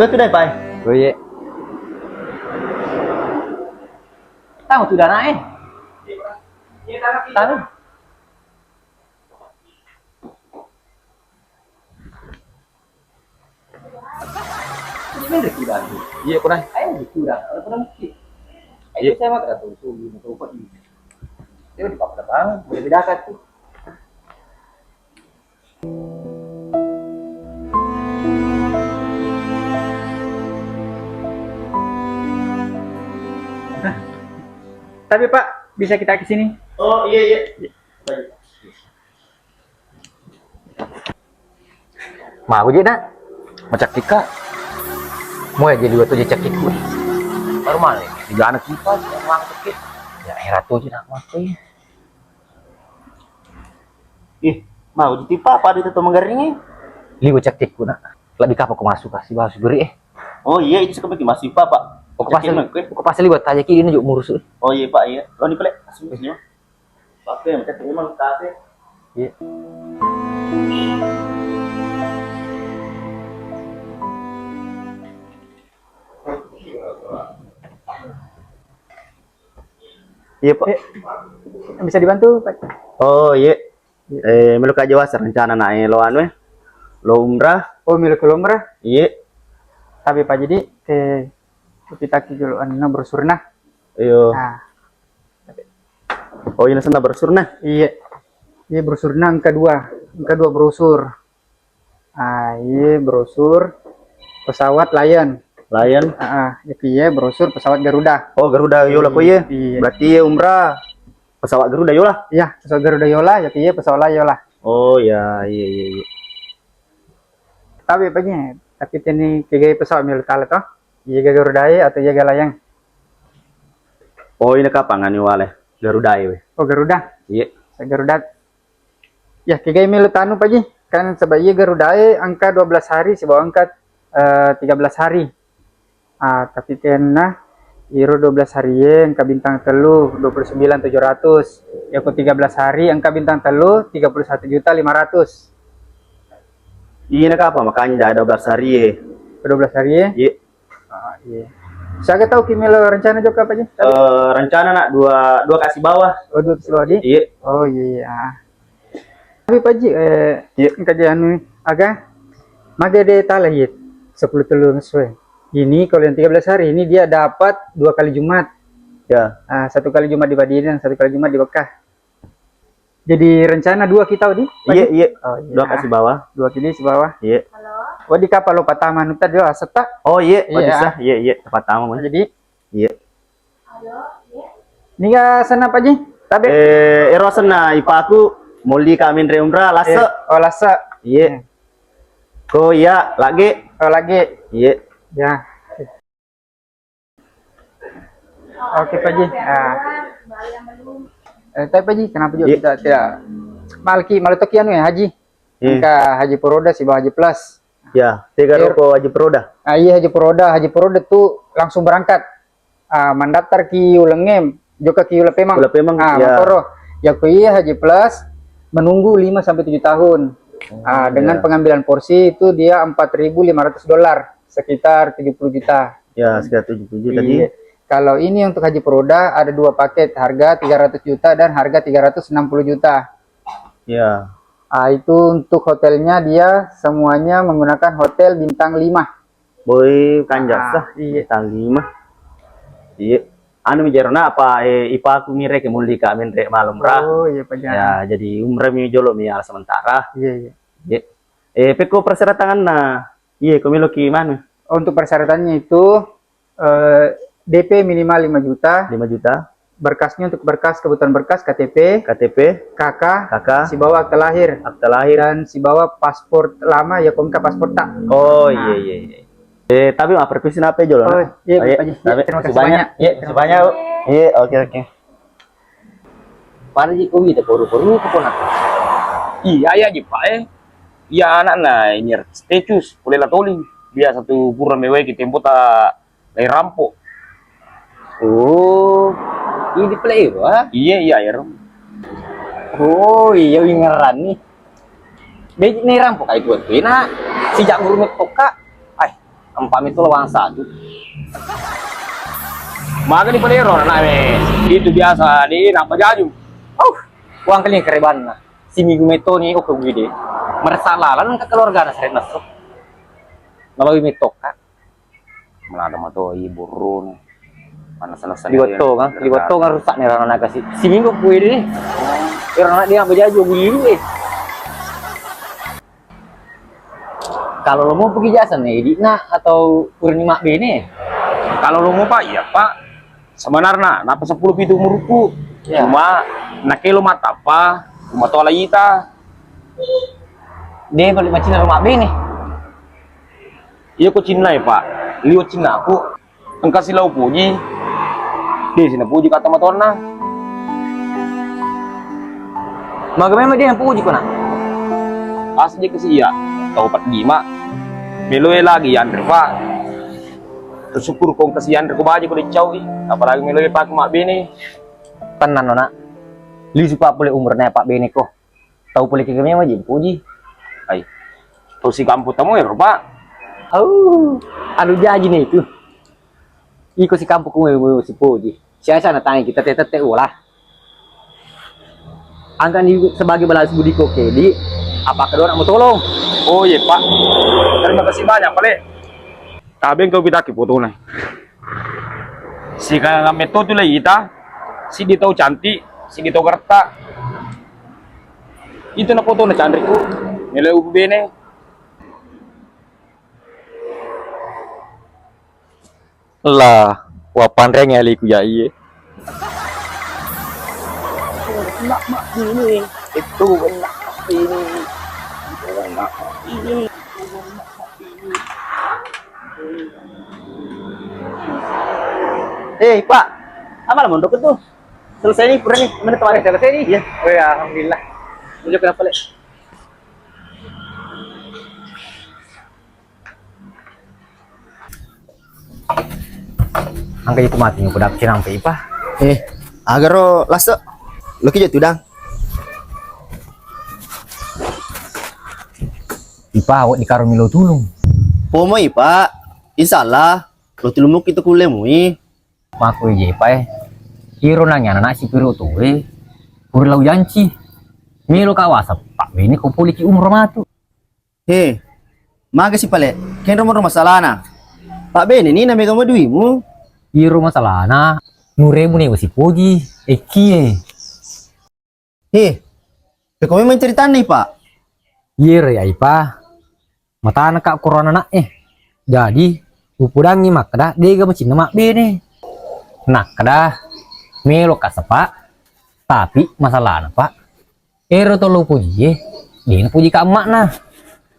Betul deh, Pak. Oh, iya. Tahu tu dana, eh? Tahu. Ini rezeki baru. Iya, kurang. Ayo, kurang. Kurang mesti. Ayo, iya. Saya mah kata tuh, tuh, gitu, tuh, kok ini. Dia udah apa-apa, udah beda kan tuh. Tapi, Pak, bisa kita ke sini? Oh, iya, iya. Mau aja, Nak. Macakki, Kak. Mau aja dua tuh cakki. Baru mana? Tiga anak kita, yang masuk, ya. Ya, era tuh aja, Nak, masuk, ya. Ih, mau jadi papa di teto menggaringi. Liwe caktikku, Nak. Lebih kapang ku masuk kasih bahas guru, eh. Oh iya, itu sekarang masih papa. Oke, pas, oke, oke, pas liwat aja ki ini juga murus, eh. Oh iya, Pak, iya. Lo nih, Pak, langsung sini. Oke, macam emang kasih. Iya. Iya, Pak. Eh, bisa dibantu, Pak? Oh, iya. Iya. Eh, melo ka jawasa rencana na, eh, lo anu, eh, lo umrah. Oh, melo ke lo umrah? Iya. Tapi, Pak, jadi ke kupitaki jolo anu brosurna. Iya. Nah. Oh, ini sana brosurna? Iya. Iya, brosurna engka dua. Engka dua brosur. Ah, iya, brosur pesawat Lion. Lion. Ah, ah, iya, iya, brosur pesawat Garuda. Oh, Garuda yola ko iya. Iya. Berarti iya umrah pesawat Garuda yola? Iya, pesawat Garuda yola, iya, iya, pesawat Lion yola. Oh, iya, iya, iya, iya. Tapi apa nya? Tapi teni kegai pesawat melo tala toh? Iya, Garuda atau iya Lion? Oh, ini kapang anu wale? Garuda we. Oh, Garuda. Iya. Sa Garuda. Ya, kegai melo tanu, Pak Ji. Kan sebab iya Garudae engka dua belas hari, sibawa engka, eh, tiga belas hari. Ah, tapi tenna iro dua belas hari engka bintang telu, dua puluh sembilan tujuh ratus. Yako tiga belas hari engka bintang telu, tiga puluh satu juta lima ratus. Iya, nak apa? Makanya dua belas hari, eh. Dua belas hari, eh? Iya. Ah, iya. Siaga tau ki melo rencana jokka, Pak Ji? Eh, rencana, nak, dua, dua kasi bawah. Oh, dua kasi bawah, di? Iya. Oh, iya, iya. Ah. Tapi, Pak Ji, eh, iya, engka je anu, aga? Maga de tala, iya. Sepuluh telu sesuai. Ini kalau yang tiga belas hari ini dia dapat dua kali Jumat. Ya. Ah, satu kali Jumat di Madinah, satu kali Jumat di Mekah. Jadi rencana dua kita, di? Iya, iya. Oh, iya. Dua kasi bawah. Dua kali si bawah. Iya. Wadi kapang lo patama nuta dia asetta. Oh, iya. Iya. Wadi sah. Iya, iya. Patama, Mas. Jadi. Iya. Niga sana, Pak Ji? Tabe. Eh, ero sana ipaku moli kami re umrah lasa. Eh, oh, lasa. Iya. Hmm. Ko iya lagi. Oh, lagi. Iya. Ya. Oke, Pak Ji. Ah. Eh, tapi, Pak Ji, kenapa juga, iya, kita tidak malki, malu toki anu ya, Haji? Iya. Engka Haji Purwoda sibawa Haji Plus. Ya, tega roko Haji Purwoda? Ah, iya, Haji Purwoda. Haji Purwoda tu langsung berangkat. Ah, mandaftar ki ulengem, jokka ki Ula Pemang. Ula Pemang, ah, iya. Makoro. Ya, ku iya Haji Plus menunggu lima sampai tujuh tahun. Oh, ah, dengan, iya, pengambilan porsi itu dia empat ribu lima ratus dolar, sekitar tujuh puluh juta. Ya, sekitar tujuh puluh juta, iya, di. Kalau ini untuk Haji Purwoda ada dua paket, harga tiga ratus juta dan harga tiga ratus enam puluh juta. Ya. Ah, itu untuk hotelnya dia semuanya menggunakan hotel bintang lima. Boy, kanja sah, iya, bintang lima. Iya. Anu mi jerona apa, eh, ipaku mire ke mulli kami re malam ra. Oh, iya, Pak Ji. Ya, jadi umrah mi jolo mi ala sementara. Iya, iya. Iya. Eh, pekko persyaratanna. Iya, ko melo ki mana? Oh, untuk persyaratannya itu, eh, D P minimal lima juta. Lima juta. Berkasnya untuk berkas, kebutuhan berkas, K T P, K T P, K K, K K, sibawa akta lahir. Akta lahir. Dan sibawa paspor lama, ya, ko engka paspor ta. Oh, iya, iya, iya. Eh, tapi maaf, permisi, napa jolo? Oh, iya, Pak Ji. Iya, terima kasih banyak. Iya, terima kasih banyak, Bu. Iya, oke, oke. Pada ji ko wita poru-poru ko pona. Iya, iya ji, Pak, eh. Iya, anakna ini Stecius, kulela toli. Biasa tu pura mewai ki tempo ta lai rampo. Oh, ini pale ero, ah? Iya, iya, ero. Oh, iya, wingeran nih. Be, ne rampo kai tuan tu, nak. Sejak guru mettoka. Ai, empat metu lawang satu. Magani pale ero, nak, me. Itu biasa, di, napa jaju? Oh, uang kali kerebanna. Si minggu metoni, oh, ke wide. Merasa lalan ke keluarga na sering masuk. Nalawi mettoka. Malada matoi burruna. Manessa-nessa liwettonga, liwettonga rusak nih rana nakasi. Siminggu kuwi deh. Ero anak dia bejaju gulu eh. Kalau lo mau pergi jasa nih, Dik, nak, atau kurni mak bene? Kalau lo mau, Pak, iya, Pak. Sebenarnya, napa seppulo pitu umurku. Ya. Cuma, nakelo mata apa, cuma tola ita. Deh, balik macam rumah bene. Iya ko cinna ya, Pak. Liwat cinnaku. Engka silau puji. Desi napuji kata matonna. Maga memang dia napuji ko, nak? Asa je kasi iya. Tau pat dima. Meloe lagi yanre, Pak. Bersyukur ko engka si yanre ko baje ko dicaui. Apalagi meloe paku mabbene. Tenang, nak. Lisu, Pak, pole umurnya, Pak, bene ko. Tau pole ke kami maji puji. Ai. Tau si kampung tamu ya, Pak. Au, anu jaji nih itu. Iko si kampung ku si puji. Siasa na tangi kita tete tete ulah. Angkani sebagai balas budi ko kedi, apa kedua nak mau tolong? Oh iya, Pak. Terima kasih banyak, Pak Le. Tabeng kau pitaki fotona. Sikangammetto tu le ita, siddi tau cantik, siddi tau geretta. Itu na fotona canriku, nilai upu bene. La, wapanreng aliku ya iye. Mak, mak, ini. Itu, mak, ini. Mak, ini. Eh, Pak, apa lah mondok itu? Selesai nih, pura nih, mana kemarin selesai nih? Iya. Oh ya, alhamdulillah. Tunjuk kenapa, Le? Angka itu mati, udah cinampe, Ipa. Eh, agaro lasso. Lo ki jatuh, Dang. Ipa, awak di karo milo tulung. Pomo, Ipa. Insya Allah, lo tulung muki tu kulle mui. Mako je, Ipa, eh. Iro nanya anak si piru tu, eh. Pura lau janci. Milo kawasa, Pak, bene ko poliki umur matu. He, magasi pale, kenro monro masalana. Pak bene ni na mega maduimu. Iro masalana, nuremu ne wasipoji, ekkie. He, peko memang ceritanna, Pak. Iyero ya, Ipa. Matana ka korona nak eh. Jadi, upudangi makkeda dega macinna mabbene. Nakkeda melo ka sepa, tapi masalana, Pak. Ero tau lo pojie, de napoji ka emma'na.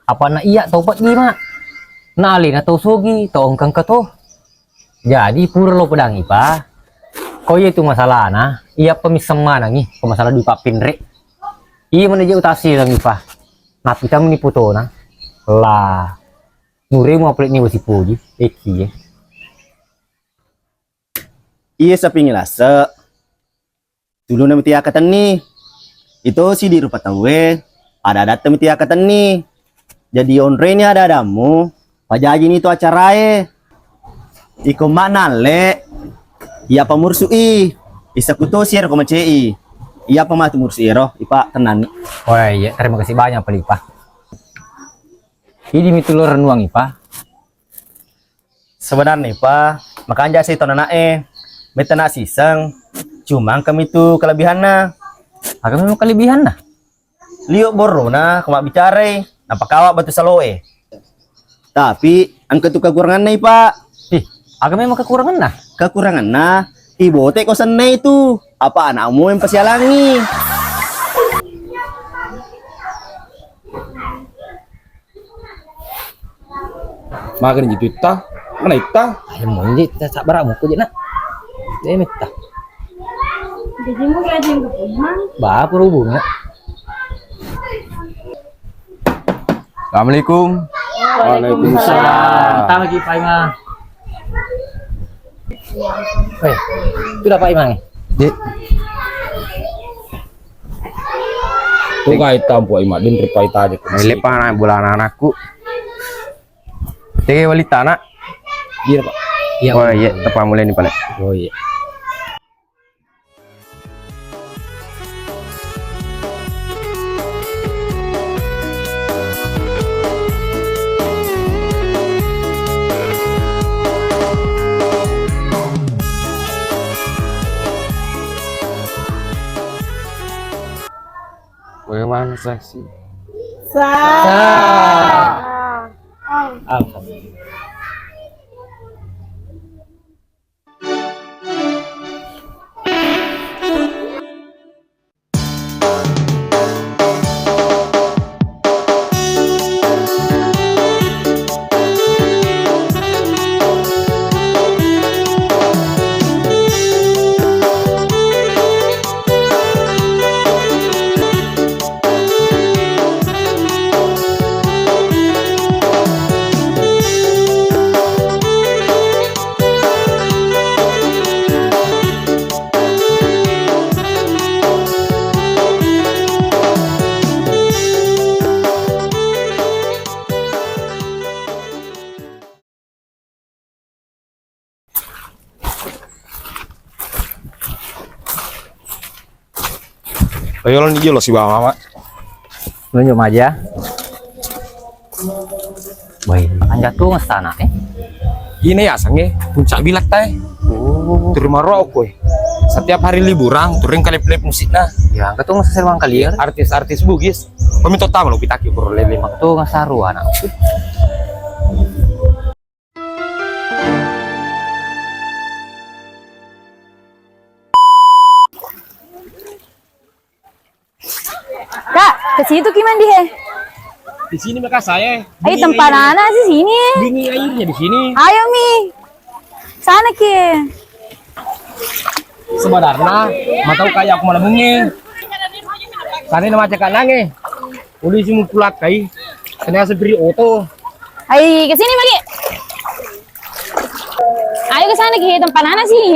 Apana iya tau peddi, Mak. Na alena tau sogi, tau engka-engka to. Jadi pura lo pedangi, Pa. Ko iya tu masalana, iya pa misseng manengi, ko masalah dui pappinre. Iya mana je utasilengi, Pa. Napitamni putona. La. Nuremu apalek ni wasipoji, ekkie. Iya sapingi lase. Tuluna miti akkatenni. Ito sidi rupa tauwe, ada-adatta miti akkatenni. Jadi onreni ada-adammu, pajajini tu acarae. Iko manalle, iya pa mursu'i. Isa kutosi ero ko macei. Iya pa matu mursu'i ero, Ipa, tenanni. Oh iya, terima kasih banyak, Palipa. Idi mitu lo rennuang, Ipa. Sebenarna, Pa, makanja si tau nanae, metta na siseng, cuma engka mitu kelebihanna. Aga memang kelebihanna? Liwe borrona ko mabbicarai, napakawa batu saloe. Tapi engka tu kekuranganna, Pa. Ih, aga memang kekuranganna? Kekuranganna, ibote ko sennai tu, apa anakmu yang pasialangi. Magani jitu itta? Mana itta? Ayo monji ta sabbara muku je nak. Deh mitta. Ba, apa hubungannya? Assalamualaikum. Waalaikumsalam. Tama ki, Pak Imam. Eh, itu dah Pak Imam. Di. Tuh, kai tampu Imam, din ripai taja. Lepa na bola anakku. Tege wali tanah. Iya, Pak. Iya. Oh, iya, tepa mulai nih, Pak. Oh, iya. Bagaimana saksi? Sah. Sah. Alhamdulillah. Ayo, lo ni jolo sibawa mama. Nunjuk maja. Woi, anjatung sana, eh. Ini ya sange puncak bilat tai. Oh. Terima rokok, eh. Setiap hari liburan, touring kalep-lep musikna. Ya, angka tu ngasal kalian. Artis-artis Bugis. Peminta tamu lo pitaki bro lele. Maka tu ngasaru anak. Kak, ke situ ki mandi he. Di sini maka saya. Ayo, tempat anak sih sini. Dingin airnya di sini. Ayo mi. Sana ki. Sebenarnya mau tahu kayak aku malam ini. Sana nama cekak nange. Uli simu pulak kai. Sana sepiri oto. Ayo ke sini magi. Ayo ke sana ki, tempat anak sih.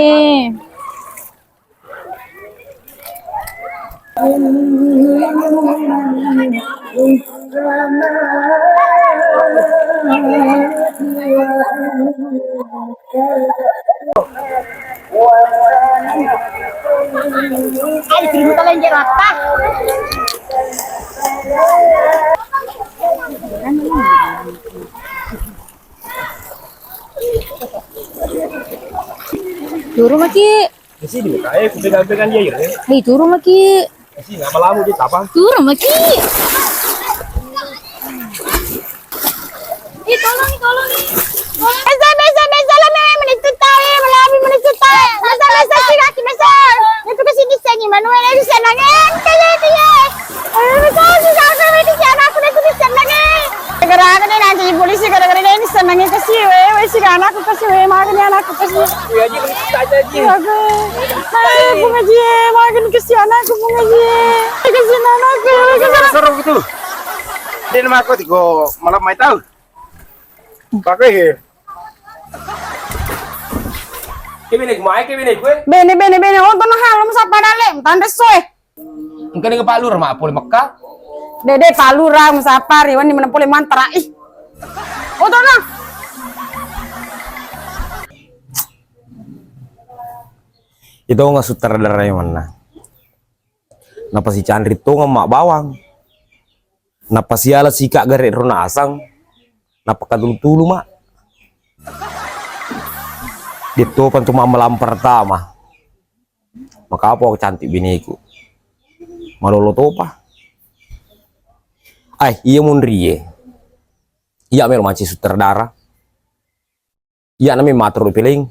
Turu maki. Di sini, Kak, eh, ku pegang-pegang dia, ya. Hei, turu maki. Di sini, apa lamu dia, apa? Turu maki. Ih, tolong, tolong. Mesa, mesa, mesa, lame, menit cetai, melami, menit cetai. Mesa, mesa, si kaki, mesa. Itu ke sini, sini, Manuel, ini senang, eh, kaya, kaya. Eh, mesa, si kaki, mesa, si anakku, mesa, si senang, eh. Gara-gara ini nanti polisi, gara-gara ini senang, eh, kasih, weh, weh, si anakku, kasih, weh, makan, ya, anakku, kasih. Iya, Ji, menit cetai, Ji. Iya, gue. Hai, Bung Haji, makan, kasih, anakku, Bung Haji. Kasih, anakku, kasih. Seru gitu. Dia nama aku, tigo malam, mai tahu. Pakai, he. Ke bene ku mai, ke bene ku, eh. Bene, bene, bene. Oh, tono halo, musapa dale, tanda soe. Engka ni Pak Lurah, ma pole Mekka. Dede, Pak Lurah, musapa, riwan ni mana pole mantara, ih. Oh, tono. Itu nggak sutradara yang mana? Napasicanri tongeng ma bawang. Napasiala sika gare ro nasang. Napakatulu-tulu ma. Dettopa tu mamalam pertama. Makapo cantik bineku. Malolo topa. Ai, iya munrie. Iya melo manci sutradara. Iya nami maturu peleng.